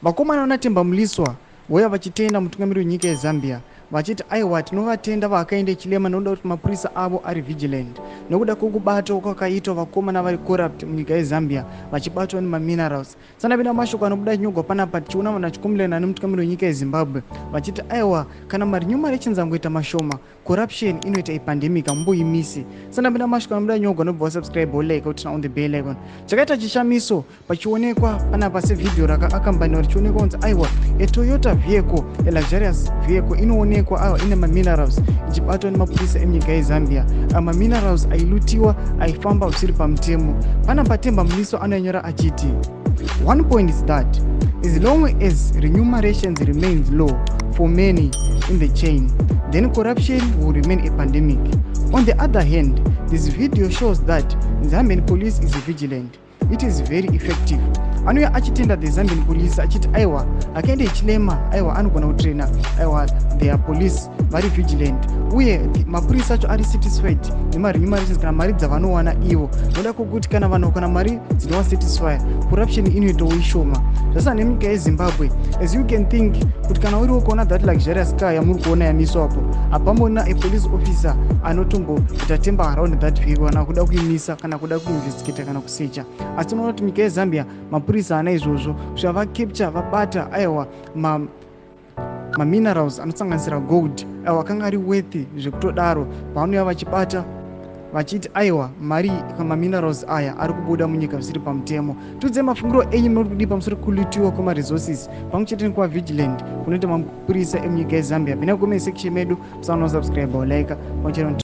Vakomana vanaTemba Mliswa vouya vachitenda mutungamiri wenyika yeZambia vachiti aiwa, tinovatenda vaHakainde Hichilema nokuda kuti mapurisa avo ari vigilant nokuda kwekubatwa kwakaitwa vakomana vari corrupt munyika yeZambia vachibatwa nemaminerals. Sanapinda mashoko anobuda chinyogwa panapa, tichiona vanhu vachikomplaina nemutungamiri wenyika yeZimbabwe vachiti aiwa, kana maremunerations angoita mashoma, corruption inoita epandemic, hamumboimisi. Sanapinda mashoko anobuda nyogwa, nobva wasubscribe, wolike, uturn on the bell icon. Chakaita chishamiso pachionekwa panapa sevhidhiyo rakaakambaniwa richionekwa kunzi aiwa, aToyota vehicle, aluxurious vehicle, inoonekwa aiwa ine maminerals ichibatwa nemapurisa emunyika yeZambia. Maminerals ailootiwa aifamba zvisiri pamutemo. Panapa Temba Mliswa anonyora achiti, "One point is that as long as remunerations remains low for many in the chain, then corruption will remain a pandemic. On the other hand, this video shows that Zambian police is vigilant. It is very effective." Anouya achitenda the Zambian police achiti aiwa, Hakainde Hichilema aiwa anogona kutraina, aiwa, their police vari vigilant, uye mapurisa acho ari satisfied nemaremunerations kana mari dzavanowana ivo, noda kwokuti kana vanhu kana mari dzinovasatisfya, corruption inoitawo ishoma. Zvasana nemunyika yeZimbabwe, as you can think kuti kana uriwo kuona that luxurious car yamuri kuona yamiswapo, hapambona a police officer anotomboita tamper around that vehicle kana kuda kuimisa kana kuda kuinvestigata kana kusecha. Asi tinoona kuti nyika yeZambia mapurisa ana izvozvo kusvika vacapture, vabata aiwa maminerals anosanganisira gold, aiwa, akanga ari worth zvekutodaro. Pavanouya vachibata vachiti aiwa, mari maminerals aya ari kubuda munyika zvisiri pamutemo. Tiudzei mafungiro enyu, munoti kudii pamusoro kulootiwa kwemaresources pamwe chete nekuva vigilant kunoita mapurisa emunyika yeZambia? Pinda kucomment section medu, musaona kusubscribe, like pamwe chete.